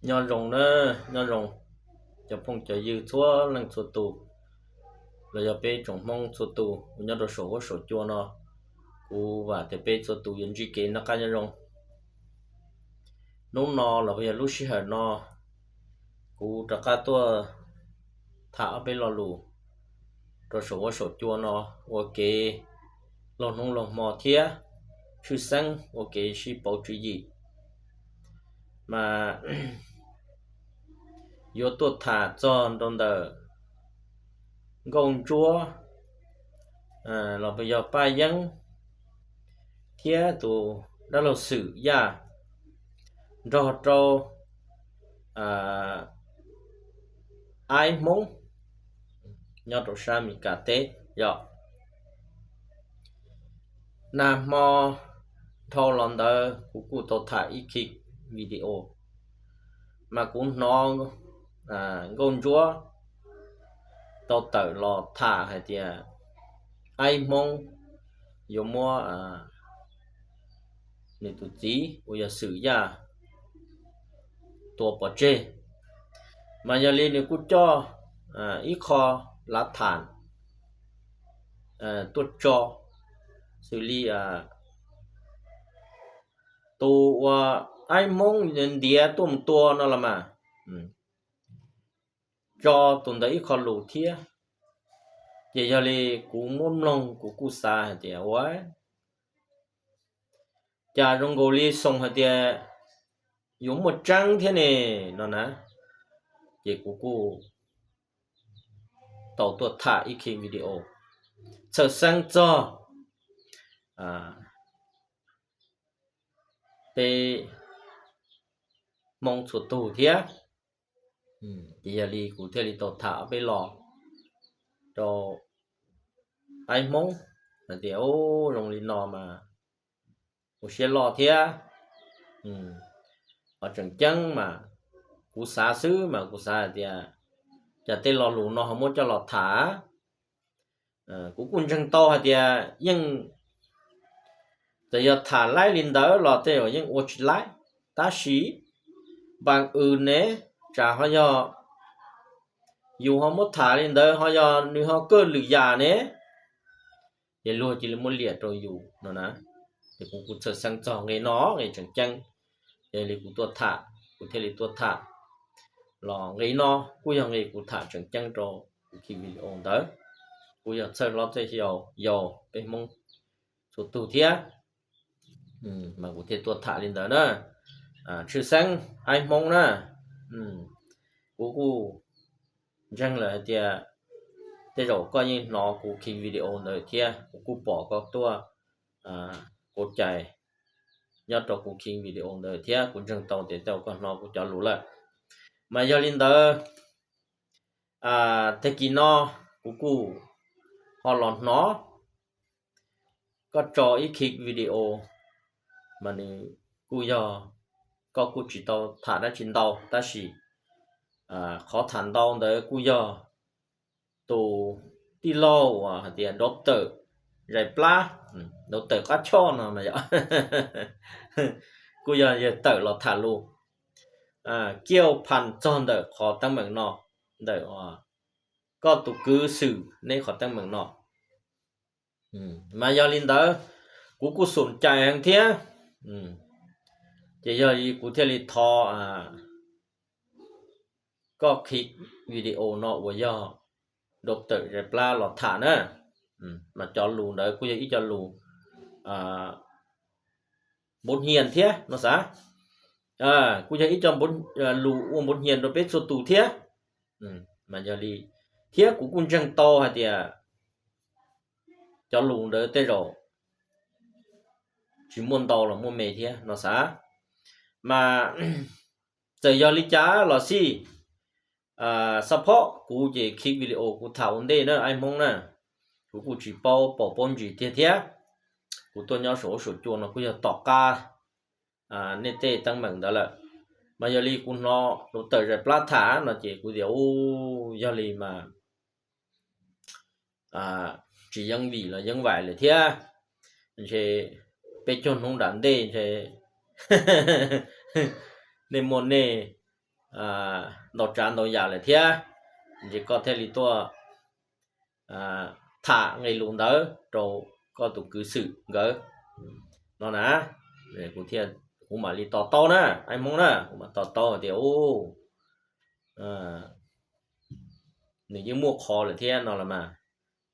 Nyob zoo na, nyob zoo cov phooj cov ywg txhua leej txhua tus, los yog peb tsoom Hmoob txhua tus uas nyob rau saum huab saum cua no, kuv vam tias peb txhua tus yuav ntsib kev noj qab nyob zoo. Hnub no los yog lub sij hawm no, kuv rov qab tuaj tham ob peb lo lus rau saum huab saum cua no ua kev laug hnub laug hmo thiab tshwj xeeb ua kev sib pauv tswv yim. Mas yuav tuaj tham txog rau ntawm Nkauj Ntsuab los yog Paj Yeeb thiab tus dab laug Xwm Yaj nrog rau Aib Hmoob nyob rau sab Mes Kas teb yom. Nag hmo dhau los ntawd kuv kuj tau tham ib khib video, mas kuv hnov Nkauj Ntsuab tau tawm los tham hais tias Aib Hmoob yuav muab nws tus txiv uas yog Xwm Yaj tua pov tseg, mas yog li nws kuj coj ib qho lav tham tuaj tso, xws li tus uas Aib Hmoob ntiav tuaj mus tua no los mas, tso tus ntawd ib qho lus thiab. Ces yog li kuv muab mloog kuv kuj xav hais tias ua cas zoo nkaus li xoo hais tias yuav muaj tseeb thiab ne no na. Ces kuv kuj tau tuaj tham ib khib video txhawj xeeb txog peb Hmoob txhua tug thiab. Ces yog li kuv thiaj li tau tham ob peb lo rau Aib Hmoob hais tias zoo li no mas ua siab loj thiab. Qhov tseem ceeb mas kuv xav xwb mas kuv xav hais tias cas tej lo lus no ho muab coj los tham. Kuv kuj ntseeg tau hais tias yeej, txawm yog tham laib li ntawd los tej zaum yeej ua tsis laib, tab sis npaum wb ne, tsam ho yog yus ho muab tham li ntawd ho yog nws ho kaj lwm yam ne, ces luag cia li muab liam rau yus no na. Ces kuv kuj txhawj xeeb txog nqe no nqe tseem ceeb, ces li kuv tuaj tham, kuv thiaj li tuaj tham los nqe no kuj yog nqe kuv tham tseem ceeb rau kuv khij video ntawd, kuj yog txhawj hlob txhawj yau peb Hmoob txhua tug thiab. Mas kuv thiaj tuaj tham li ntawd na. Tshwj xeeb Aib Hmoob na, kuv kuj ntseeg lawm hais tias tej zaum koj yeej hnov kuv khij video ntawd thiab, kuv kuj pom koj tuaj quav cai nyob rau kuv khij video ntawd thiab, kuv ntseeg tau tias tej zaum koj hnov kuv cov lus lawm. Mas yog li ntawd, tag kis no kuv kuj ho los hnov koj tso ib khij video, mas nws kuj yog, koj kuj tsis tau tham dab tsi ntau tab sis qhov tham ntau ntawd kuj yog tus tij laug uas hais tias doctor Zais Plab, doctor Qab Choj no mas yog, kuj yog yawg tawm los tham lus kiaj phas txog ntawm qhov teeb meem no, ntawm koj tus kwv Xwm neb qhov teeb meem no. Mas yog li ntawd, kuv kuj xum cais heev thiab, ces yog li kuv thiaj li thov koj khij video no uas yog doctor Zais Plab los tham na. Mas cov lus ntawd kuj yog ib co lus npav hias thiab no xav, kuj yog ib co lus ua npav hias rau peb txhua tus thiab. Mas yog li, thiab kuv kuj ntseeg tau hais tias cov lus ntawd tej zaum tsis muaj ntau los muaj me thiab no xav. Mas txawm yog li cas los xij, xab phob kuv ces khij video kuv tham ua ntej na Aib Hmoob na, kuv kuj tsis paub paus paub ntsis tiag thiab. Kuv tuaj nyob saum huab saum cua no kuj yog tom qab nej tej teeb meem ntawd lawm. Mas yog li kuv hnov doctor Zais Plab tham no ces kuv tias u, yog li mas tsis yeeb vim los yeeb vais lawm thiab. Ntshe peb caug hnub nram ntej ntshe nej muaj nej ntau tsav ntau yam lawm thiab, ces koj thiaj li tuaj tham nqe lus ntawd rau koj tus kwv Xwm nkawd no na. Kuv thiaj, kuv mam li to taub na, Aib Hmoob na, kuv mam to taub hais tias, u, nws yeej muaj qhov lawm thiab no los mas,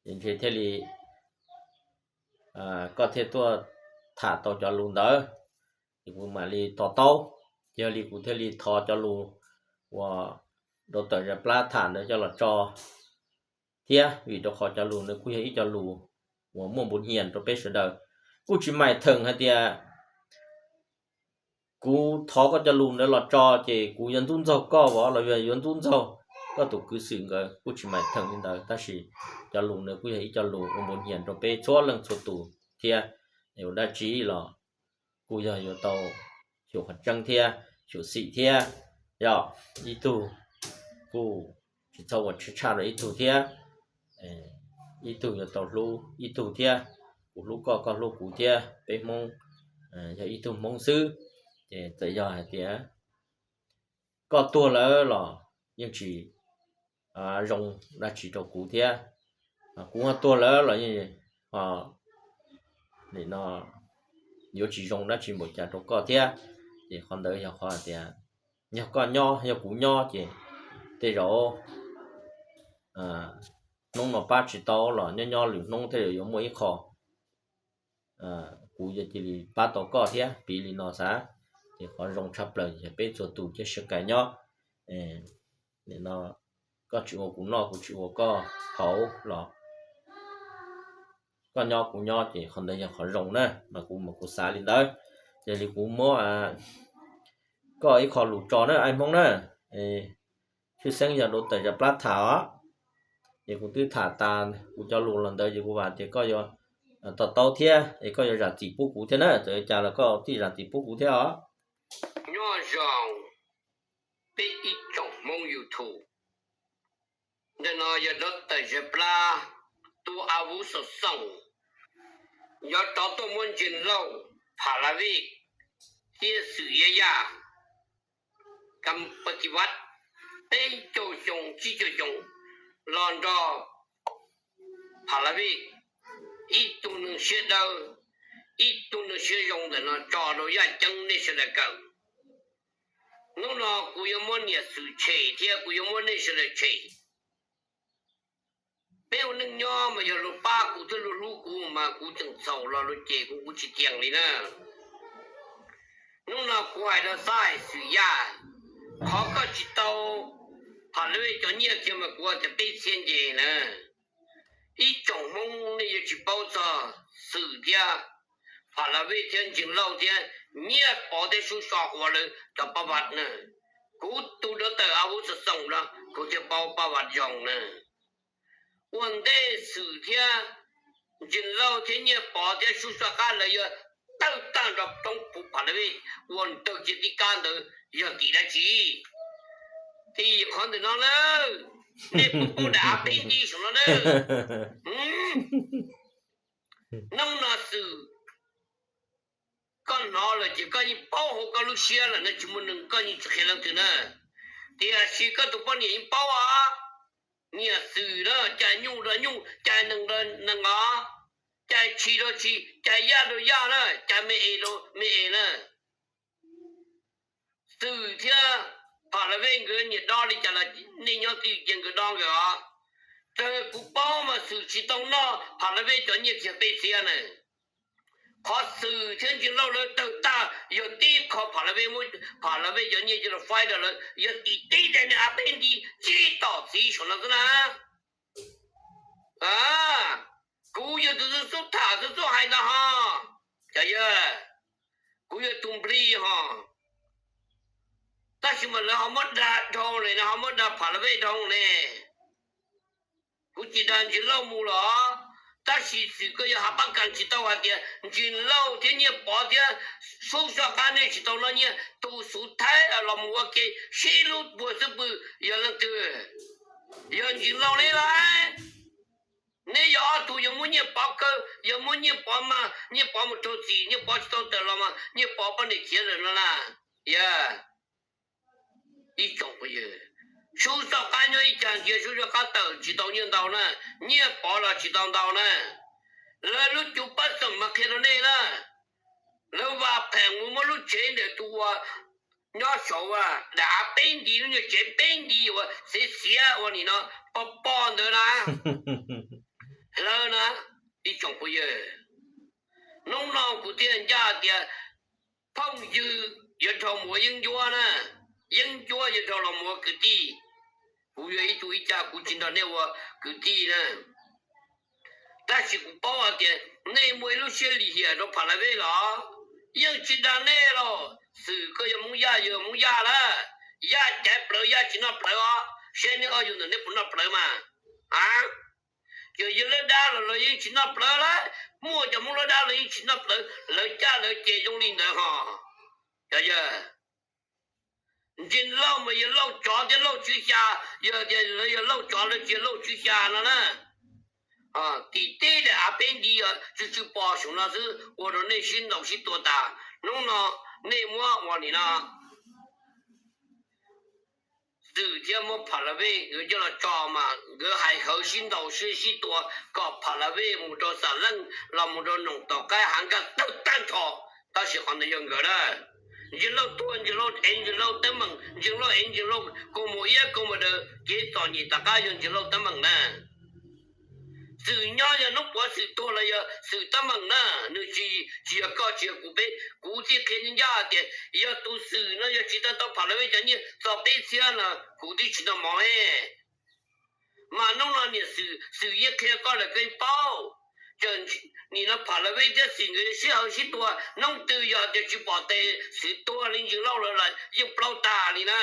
es ntshe thiaj li koj thiaj tuaj tham tau cov lus ntawd, ces kuv mam li to taub. Yog li kuv thiaj li thov cov lus uas rau tawm Zam Plab tham ntawd coj los tso thiab, vim rau qhov cov lus ntawd kuj yog ib co lus uas muaj npu nyias rau peb sawv daws. Kuj tsis maim theem hais tias kuv thov koj cov lus ntawd los tso ces kuv yuav ntxub ntxaug koj vov los yog yuav ntxub ntxaug koj tus kwv Xwm nkawd, kuj tsis maim theem li ntawd, tab sis cov lus ntawd kuj yog ib co lus ua npu nyias rau peb txhua leej txhua tus thiab. Ua dab tsi los kuj yog yuav tau xyuam qhov tseeb thiab xyuam xim thiab. Yog ib tug kuj tsis txhob ua tshwj tshaj rau ib tug thiab, ib tug yuav tau hlub ib tug thiab. Kuv hlub koj, koj hlub kuv thiab, peb Hmoob yog ib tug Hmoob xwb. Ces txawm yog hais tias koj tuag lawm los yeej tsis zoo dab tsi rau kuv thiab, kuv ho tuag lawm los yeej nim no yuav tsis zoo dab tsi npaum cas rau koj thiab. Ces qhov ntawd yog qhov hais tias yog koj nyob yog kuv nyob ces tej zaum hnub no pab tsis tau los nyob nyob lwm hnub tej zaum yuav muaj ib qho kuv yuav cia li pab tau koj thiab, piv li no xav. Ces qhov zoo tshaj plaws yog peb txhua tus cia siab kawm nyob. Nim no koj tsis ua kuv noj, kuv tsis ua koj haus los koj nyob kuv nyob ces qhov ntawd yog qhov zoo na, mas kuv mas kuv xav li ntawd. Yog li kuv muab koj ib qho lus tso na Aib Hmoob na. Tshwj xeeb yog rau tawm Zam Plab tham os. Ces kuv twb tham tas kuv cov lus los ntawd ces kuv vam tias koj yuav to taub thiab es koj yuav zam txim pub kuv thiab na, txawm li cas los koj thiaj zam txim pub kuv thiab os. Nyob zoo peb ib tsoom Hmoob YouTube. Ntawm no yog rau tawm Zam Plab tus a vuv xov xoom, yog rov tuaj muab Ntseeg Lauj, Pham Las Vej thiab Xwm Yaj Yaj, Kam Pas Tis Vaj, peb caug xyoo tsib caug xyoo los nrog Pham Las Vej, ib tug neeg siab dawb, ib tug neeg siab zoo ntawm no tso rau yaj ceeb nej sawv daws kawm. Hnub no kuv yuav muab niam Xwm tshem thiab kuv yuav muab nej sawv daws tshem. Peb ua neej nyob mas yog luag pab kuv thiab luag hlub kuv mas kuv tseem txhaum los luag cem kuv kuv tsis tiag li na. Hnub no kuv hais rau Xab hais Xwm Yaj, qhov koj tsis tau Pham Las Vej cov nyiaj kiag mas kuv ua tias peb txhiab nce na. Ib tsoom Hmoob nej yuav tsis paub txog Xwm thiab Pham Las Vej thiab Ntseeg Lauj thiab Nyiaj Pov thiab Sub Sua Huav lawv cov pab vaj na. Kuv tus rau tawm a vuv xov xoom no kuv thiaj paub pab vaj zoo na. Ua ntej Xwm thiab Ntseeg Lauj thiab Nyiaj Pov thiab Sub Sua Qab lawv yuav tawg tag nrho roob puv Pham Las Vej ua ntawg cia tib kab ntawd yog tim dab tsi? Tim qhov ntawm no na, nej puas paub daim av peb nti saum no na? Hnub no Xwm, koj hnov lawm ces koj yeej paub hauv koj lub siab lawm no, tsis muaj neeg, koj yeej tsis qhia leej twg na. Tiam sis koj tus poj niam yeej paub os. Niam Xwm na, cas nyuj rau nyuj, cas nees rau nees os, cas tshis rau tshis, cas yaj rau yaj na, cas me es rau me es na. Xwm thiab Pham Las Vej nkawd nyiam dob li cas los nej nyob twj ywm cia nkawd dob nkawd os. Raws kuv paub mas Xwm tsis tau noj Pham Las Vej cov nyiaj kiag peb txhiab na. Qhov Xwm thiab Ntseeg Lauj lawv tawg tag yog tib qho Pham Las Vej muab Pham Las Vej cov nyiaj coj los faib rau lawv yog tim tib daim niag av peb nti tsib tom txiv saum no xwb na. Kuv yog tus xub xub tham xub xub hais ntawd ho, cov yawg, kuv yog tus nplig ho. Tab sis mas lawv ho muab dag dhau ne, ho muab dag Pham Las Vej dhau ne. Kuv tsis dag Ntseeg Lauj mus los, tab sis Xwm koj yog hav pab kas tsis tau hais tias Ntseeg Lauj thiab Nyiaj Pov thiab Sub Sua Qab nej tsis tau noj nyiaj, tus xuv thaib los mus ua ke sib hlub puag xub pwg yog leej twg? Yog Ntseeg Lauj ne lauj. Neb yog ob tug yog muab Nyiaj Pov kaw, yog muab Nyiaj Pov mas Nyiaj Pov mus raug txim, Nyiaj Pov tsis tau tawm los mas Nyiaj Pov poj niam khiav lawm no na. Yog ib tsoom Sub soj qab nyob ib cag ntsia sub soj qab tawm tsis tau nyiaj ntau na, nyiaj pov los tsis tau ntau na. Lawv lub cuv pab xeem mas qhia rau nej na, lawv vam phem mus muab lub tsev ntawm tus uas nyob saud, daim av peb nti, lub nyuag tsev peb nti uas xiav xiav ua nim no pog pog ntawd na, hlawv na. Ib tsoom phooj ywg, hnub no kuv thiaj ncaj tias phooj ywg yuav dhau mus ua yeeb ncuab na, yeeb ncuab yuav dhau los mus ua kwv tij. Kuv yog ib tug ib cag kuv tsis nrog nej ua kwv tij na, tab sis kuv paub hais tias nej muaj ib lub siab lim hiam rau Pha La Vej los yeej tsis dag nej lauj. Xwm koj yog Hmoob Yaj, yog Hmoob Yaj lawm, Yaj caiv plawv, Yaj tsis noj plawv os, saib neb ob yug ntawm neb puas noj plawv mas. A, yog yawg Lauj Dab los los yeej tsis noj plawv lawm, muaj cov Hmoob Lauj Dab los yeej tsis noj plawv, lawv caj lawv ces zoo li ntawd hos. Cov yawg, Ntseeg Lauj mas yog Lauj tsov thiab Lauj tswv xya, yog tias lawv yog Lauj tsov lawv tsis yog Lauj tswv xya no na. Tim teb daim av peb nti os, tsw tsw pos saum no xwb ua rau nej sib ntaus sib tua tas. Hnub no nej muab ua nim no Xwm thiab muab Pha La Vej nkawd coj los tso mas nkawd hais hawv sib ntaus sib sib tua kom Pha La Vej mus rau Xam Leej los mus rau Noom tom qab hav nkaj tawg tag nrho. Tab sis qhov ntawd yog nkawd na. Ntseeg Lauj tuag, Ntseeg Lauj ev Ntseeg Lauj teeb meem, Ntseeg Lauj ev Ntseeg Lauj kua muag iab kua muag daw, kev txom nyem tom qab yog Ntseeg Lauj teeb meem na. Xwm nyob yog hnub puav Xwm tuag los yog Xwm teeb meem na, nws tsis, tsis yog koj tsis yog kuv peb. Kuv thiaj qhia ncaj ncaj tias yog tus Xwm no yog tsis tau tau Pha La Vej cov nyiaj txog peb txhiab no kuv twb tsis noj mov. Mas hnub no niam Xwm, Xwm yeej qhia koj lawm koj yeej paub. Nim no Pha La Vej thiab Xwm nkawd sib hawv sib tua, hnub twg yog tias tsis pom tes Xwm tuag li Ntseeg Lauj lawv los yeej plaub tag li na.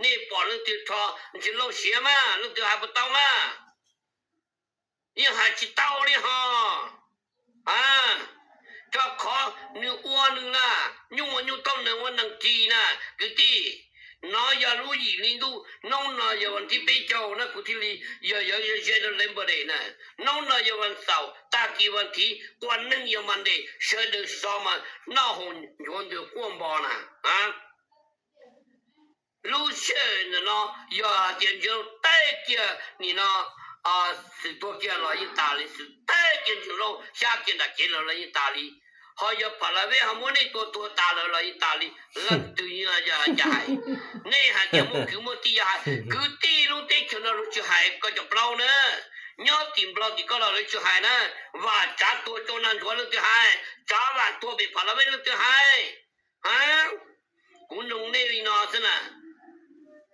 Nej pom leej twg rho Ntseeg Lauj siav mas, leej twg hais puas tau mas? Yeej hais tsis tau li hos. Rau qhov nws ua nws na, nyuj ua nyuj taub nees ua nees ris na kwv tij. Nov yog lub yim hli ntuj, hnub no yog vas thib peb caug na kuv thiaj li yog yawv ze ze rau Labor Day na. Hnub no yog vas xaum, tag kis vas thiv, ua neej yog Monday, sawv daws so mas noj haus nchuav ntws quaj npo na. Lub sij hawm ntawm no yog hais tias Ntseeg Lauj teb kiag nim no Xwm tuag kiag los yeej tas li, Xwm teb kiag Ntseeg Lauj xyab kiag nram kev los los yeej tas li. Ho yog Pha La Vej ho muab nej tua tuag tas lawm los yeej tas li. Leej twg yog hais, nej hais tias muaj kwv muaj tij yog hais, kwv tij lub teb chaws no lawv tsis hais koj cov plaub na. Nyob tim Nplog tim koj los lawv tsis hais na. Vam Tsav tuag rau Nag Ntsuav leej twg hais? Tsav Vam tuag pem Pha La Vej leej twg hais? Kuv nug nej li no xwb na.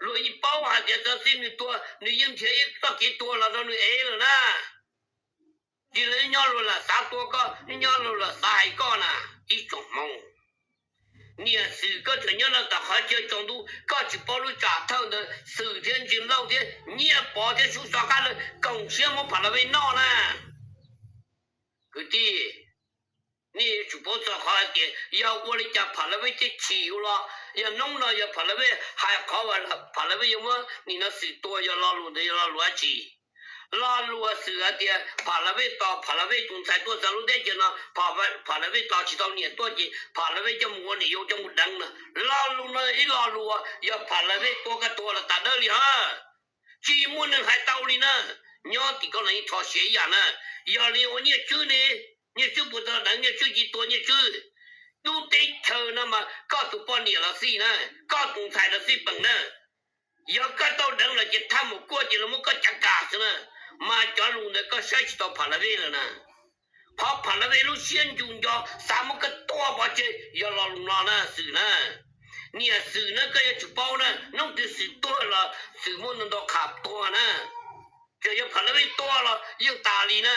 Luag yeej paub hais tias txog txij nws tuag nws yeej nrhiav ib txoj kev tuag los rau nws ev lawm na. Cia li nyob luag lam xav tua koj, nyob luag lam xav hais koj na. Ib tsoom Hmoob, niam Xwm koj tseem nyob no tom qhov chaw tsaus ntuj, koj tsis paub lub tsam thawj ntawd Xwm thiab Ntseeg Lauj thiab Nyiaj Pov thiab Sub Xov Qab lawv koom siab muab Pha La Vej noj na. Kwv tij, nej yuav tsum paub txog qhov hais tias yog ua li cas Pha La Vej thiaj chim ua los, yog hnub no yog Pha La Vej hais qhov uas Pha La Vej yuav muab nim no Xwm tua yog lo lus ntawd yog lo lus dab tsi? Lo lus Xwm hais tias Pha La Vej tos Pha La Vej tus ntxhais tuaj txog lub teb chaws no, Pha La Vej tos tsis tau niam tuaj ces Pha La Vej coj mus ua niam yau coj mus deev no. Lo lus no ib lo lus yog Pha La Vej tua koj tuag los tas dawb li hos. Tsis muaj neeg hais tau li na. Nyob tim koj los yeej rho siav ib yam na. Yog li ua Nyiaj Tswb ne, Nyiaj Tswb puas tau deev Nyiaj Tswb, cia tua Nyiaj Tswb. Lub teb chaws no mas koj tus poj niam los xij na, koj tus ntxhais los xij peem na. Yog koj tau deev lawm ces thaj maum kuaj ces los muab koj cav kam xwb na. Mas cov lus ntawd koj saib tsis taus Pha La Vej lawm na. Qhov Pha La Vej lub siab ncu nco xav muab koj tua pov tseg yog lo lus no na Xwm na. Niam Xwm na, koj yuav tsum paub na, hnub twg Xwm tuag los Xwm muaj ntau ntau qhov tuag na. Txawm yog Pha La Vej tua los yeej tas li na.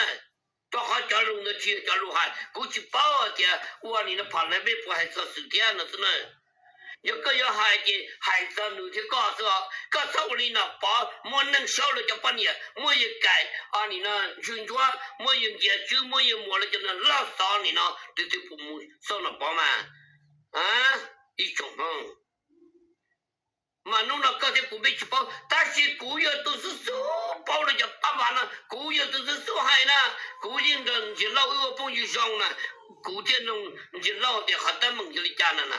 Rau qhov cov lus ntawd tsis yog cov lus hais, kuv tsis paub tias ua nim no Pha La Vej puas hais txog Xwm thiab no xwb na. Yog koj yuav hais ces hais txog nws thiab koj xwb os. Koj txhob ua li Nom Pov muab neej saub lawv cov poj niam, muab yawg Kaim, nim no Ntswg Ntsuab, muab yawg Nkias Tswb, muab yawg Muas lawv cov no loj xov nim no, tus twg puas mus xauj Nom Pov mas. Ib tsoom Hmoob, mas hnub no koj thiab kuv peb tsis paub, tab sis kuv yog tus xub xub paub lawv cov pab vam no, kuv yog tus xub xub hais na. Kuv yeej nrog Ntseeg Lauj wb ua phooj ywg zoo na. Kuv thiaj nug Ntseeg Lauj tias qhov teeb meem yog li cas na na.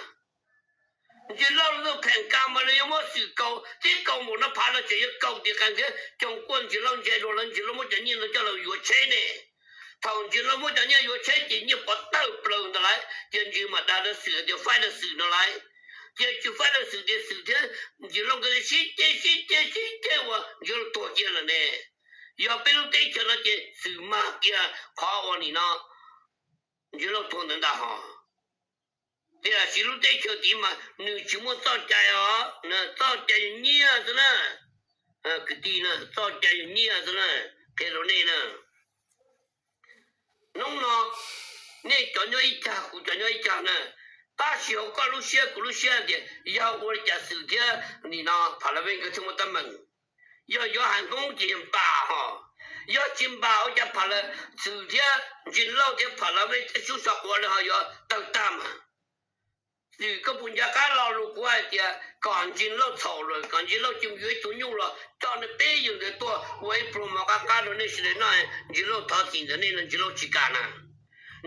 Ntsis Lauj lawv tuaj kheem kas mas lawv yuav muab xwm kaus thiab kaus npaum no phav los tseem yuav kaus tiv qees thiab. Cov kuaj Ntsis Lauj ntse dua lawv, Ntsis Lauj muab cov nyiaj ntawd coj los yuav tsheb ne. Thaum Ntsis Lauj muab cov nyiaj yuav tsheb ces nyiaj pov tawm plaws ntawd lawm, ces Ntsis mam dag rau xwm tias faib rau xwm no lawm. Ces tsis faib rau xwm tias xwm thiab Ntsis Lauj nkawd sib ceg sib ceg sib ceg uas Ntsis Lauj tuag kiag lawm ne. Yog peb lub teb chaws no ces xwm mag kiag qhov uas nim no Ntsis Lauj tuag ntawd ntag hos. Tiam sis lub teb chaws tid mas nws tsis muaj txoj cai os, txoj cai yog nyiaj xwb na. Kwv tij na, txoj cai yog nyiaj xwb na, qhia rau nej na. Hnub no nej cov nyob ib cag, kuv cov nyob ib cag na, tab sis hauv koj lub siab kuv lub siab tias yog ua li cas xwm thiab nim no Pha La Vej nkawd thiaj muaj teeb meem. Yog yuav hais Hmoob ces yog npam hos, yog tsis npam ua cas Pha La, xwm thiab Ntsis Lauj thiab Pha La Vej tej xub xo quav lawv ho yuav tawg tag mas. Xwm koj puas nco qab lo lus kuv hais tias kom Ntsis Lauj txhaum lawm, kom Ntsis Lauj cia mus yuav ib tug nyuj los coj nej peb yawg ntawd tuaj ua ib pluag mov qab qab rau nej sawv daws noj, Ntsis Lauj thov txim ntawm nej no Ntsis Lauj tsis kam na.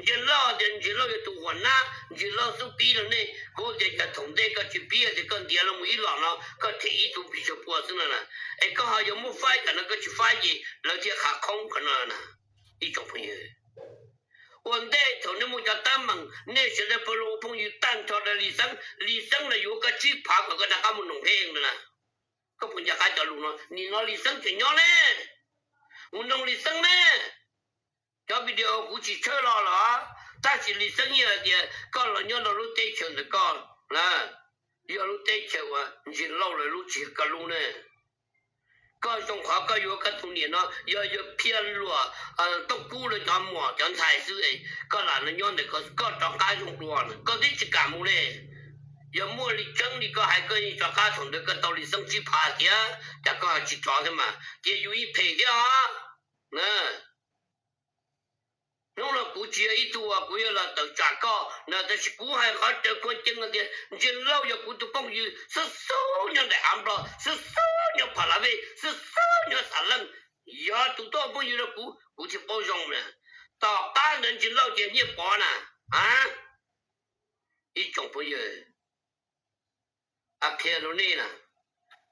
Ntsis Lauj tias Ntsis Lauj yog tus huam nab, Ntsis Lauj xub pib rau nej, kuv tias cas thaum ntej koj tsis pib tias koj ntiav los mus ib los no koj them ib tug pis tsawg pua xwb no na, es koj ho yuav muab faib kam no koj tsis faib ces lawv thiaj qhav qhoob qhov no na. Ib tsoom phooj ywg, ua ntej thaum nej muaj cov teeb meem nej sawv daws pab los ua phooj ywg tag nrho rau Lis Xeeb, Lis Xeeb los yuav koj tsib phav kom koj rov qab mus noog Pheej na. Koj puas nco qab cov lus no? Nim no Lis Xeeb tseem nyob ne, mus noog Lis Xeeb ne. Cov video kuv tsis tshawb los los, tab sis Lis Xeeb yeej hais tias koj los nyob rau lub teb chaws ntawm koj na, yog lub teb chaws uas Ntsis Lauj lawv lub tsis yog koj lub ne. Koj zoo qhov koj yuav koj tus niam no yog yawg Phiaj Luam, Tooj Kub lawv cov muam cov ntxhais xwb es koj lam no nyob ntawm koj, koj rov qab zoo dua koj twb tsis kam mus ne. Yog muaj li tseeb li koj hais koj yeej rov qab thaum ntawd koj tau Lis Xeeb tsib phav tiag, cas koj tsis rov thiab mas ces yus yeej phem thiab os. Hnub no kuv tsis yog ib tug uas kuv yuav los tawm tsam koj na, tab sis kuv hais qhov raws khuav ceeb no tias Ntsis Lauj yog kuv tus phooj ywg xub xub nyob daim av Nplog, xub xub nyob Pha La Vej, xub xub nyob Xa Leej. Yog tus tuaj phooj ywg rau kuv, kuv thiaj paub zoo na. Tom qab ntawd Ntsis Lauj ces Nyiaj Pov na, a, ib tsoom phooj ywg, qhia rau nej na,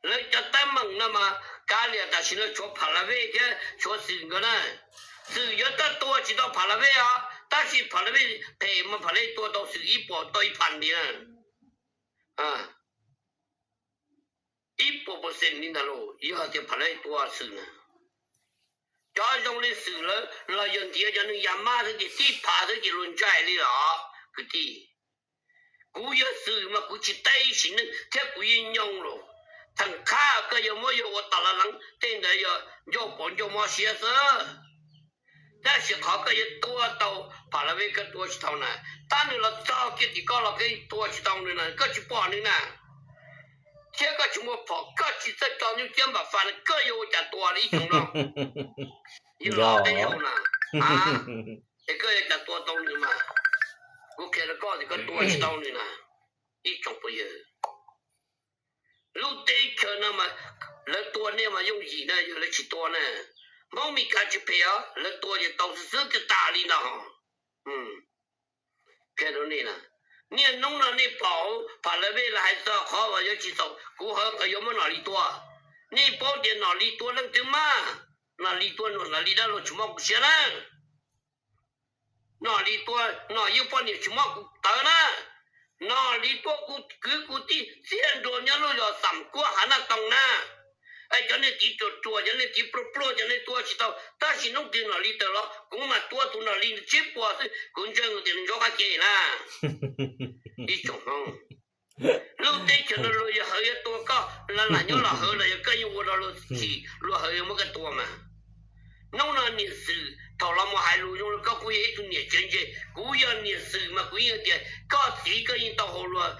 lawv cov teeb meem no mas kav liam tam sim no tshuav Pha La Vej thiab tshuav Xwm nkawd na. Xwm yuav tuaj tua tsis tau Pha La Vej os, tab sis Pha La Vej phem mas Pha La Vej tua tau Xwm ib puas tau ib phav ntiag na. Ib puas percent li ntag lauj, yog tias Pha La Vej tua Xwm na. Cov zoo li Xwm lawv los yog ntiav cov neeg ya mab xwb ces tib phav xwb ces luag ntshai li los kwv tij. Kuv yog Xwm mas kuv tsis teb ib sim neej thiab kuv yeej nyoo lawm. Theem qhab koj yuav muab yawg ua tas la leev tej ntawd yog ncauj paus ncauj mob siab xwb. Tab sis qhov koj yuav tua tau Pha La Vej koj tua tsis tau na. Tab nws los txog kiag tim koj los koj tua tsis tau nws na, koj tsis pom nws na. Thiab koj tsis muaj phom, koj tsis txawj tso nyuj ciab npam fas na, koj yuav ua cas tua li ib tsoom no? Yog los tej yau na, es koj yuav cas tua tau nws mas? Kuv qhia rau koj tias koj tua tsis tau nws na, ib tsoom phooj ywg. Lub teb chaws no mas lawv tua nej mas yooj yim na, yog lawv tsis tua na. Hmoob Mes Kas tsis phem os, lawv tua ces tau xwb xwb twb tas li ntag. Qhia rau nej na, niaj hnub no nej pom Pha La Vej lawv hais txog qhov uas yuav tsis txaus, kuv hais kom yuav muab Nom Lis tua. Nej paub tias Nom Lis tua leej twg mas? Nom Lis tua Nom, Nom Lis dab laug tsis mob kuv siab na. Nom Lis tua Nom Yeej poj niam tsis mob kuv tawv na. Nom Lis tua kuv kwv kuv tij Txiaj Nruas nyob lub zos Xam Kuab Hav Naj Toog na. Es cov niag tiv ruam ruam, cov niag tiv pluag pluag, cov niag tua tsis tau, tab sis hnub twg Nom Lis tawm los kuv mam tua tus Nom Lis tsib puas xwb, kuv ntseeg tias nws ntsoov qab ke na. Ib tsoom Hmoob, lub teb chaws no luag yog hawv yuav tua koj, lawv lam nyob los hawv los yog koj yeej ua rau luag chim, luag hawv yuav muab koj tua mas. Hnub no niam Xwm thaum los mus hais lus zoo li koj kuj yog ib tug niam tsev ntse, kuv yog niam Xwm mas kuv yeej tias koj txiv koj yeej tau haus luag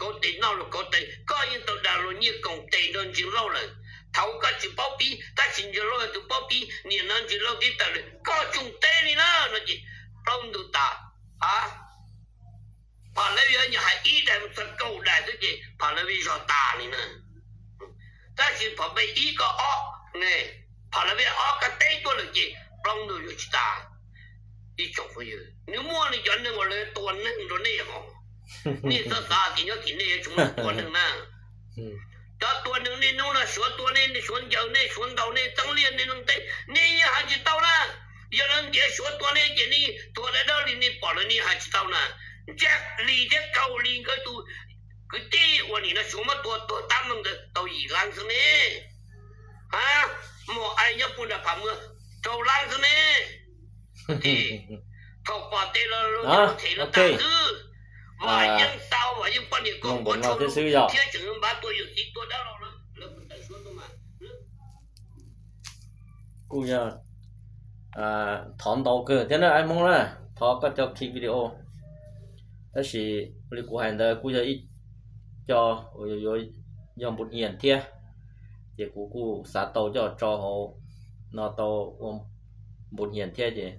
kauv tes noj luag kauv tes, koj yeej tau dag luag nyiaj koom tes nrog Ntsis Lauj lawm. Thaum koj tsis paub pib, tab sis Ntsis Lauj yog tus paub pib, nim no Ntsis Lauj twb tawm lawm, koj tsuj teb li na no ces plaub ntug tas. A, Pha La Vej yog nyuam hais ib daim mus txog kaum daim xwb ces Pha La Vej zog tas li na. Tab sis Pha La Vej ib koj ob ne, Pha La Vej ob koj teb tuaj lawm ces plaub ntug yuav tsis tas. Ib tsoom phooj ywg, nws muaj nws cov neeg uas lawv tua neeg rau nej hos. Nej txhob xav tias nyob tim nej yuav tsis muaj tua neeg na. Cov tua neeg niaj hnub no, Suav tua nej, Suav ncaws nej, Suav ntaus nej, txeeb liaj nej neeg teb, nej yeej hais tsis tau na. Yog lawv ntiav Suav tua nej ces nej tuag dawb dawb li, nej pom lawm nej hais tsis tau na. Ntsaj Lis thiab Kaus Lis nkawd tus kwv tij uas nim no Suav muab tua tuag tab meeg ntawd tau yim lab xwb ne. Muaj ai nyob puag nram Pham Muas rau lab xwb ne. Thaum pom tes los them lawv tag xwb. Vam Yeej tau, Vam Yeej poj niam kom ua tshua thiab tseem npav tua yawm txiv tua dab laug lawv mus tawm Suav tuaj mas. Kuj yog thov ntau kawg thiab na, ai Hmoob na, thov koj cov khi video. Tab sis li kuv hais ntawd kuj yog ib co uas yuav yog npus nyias thiab, ces kuv kuj xav tau coj tso hauv no tau ua npus nyias thiab, ces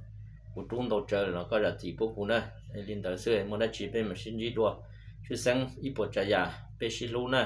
kuv rub ntau tsawv lawm los koj zam txim pub kuv na. Li ntawd xwb, muaj dab tsi peb mam sib ntsib dua. Tshwj xeeb ib puas tsav yam peb sib hlub na.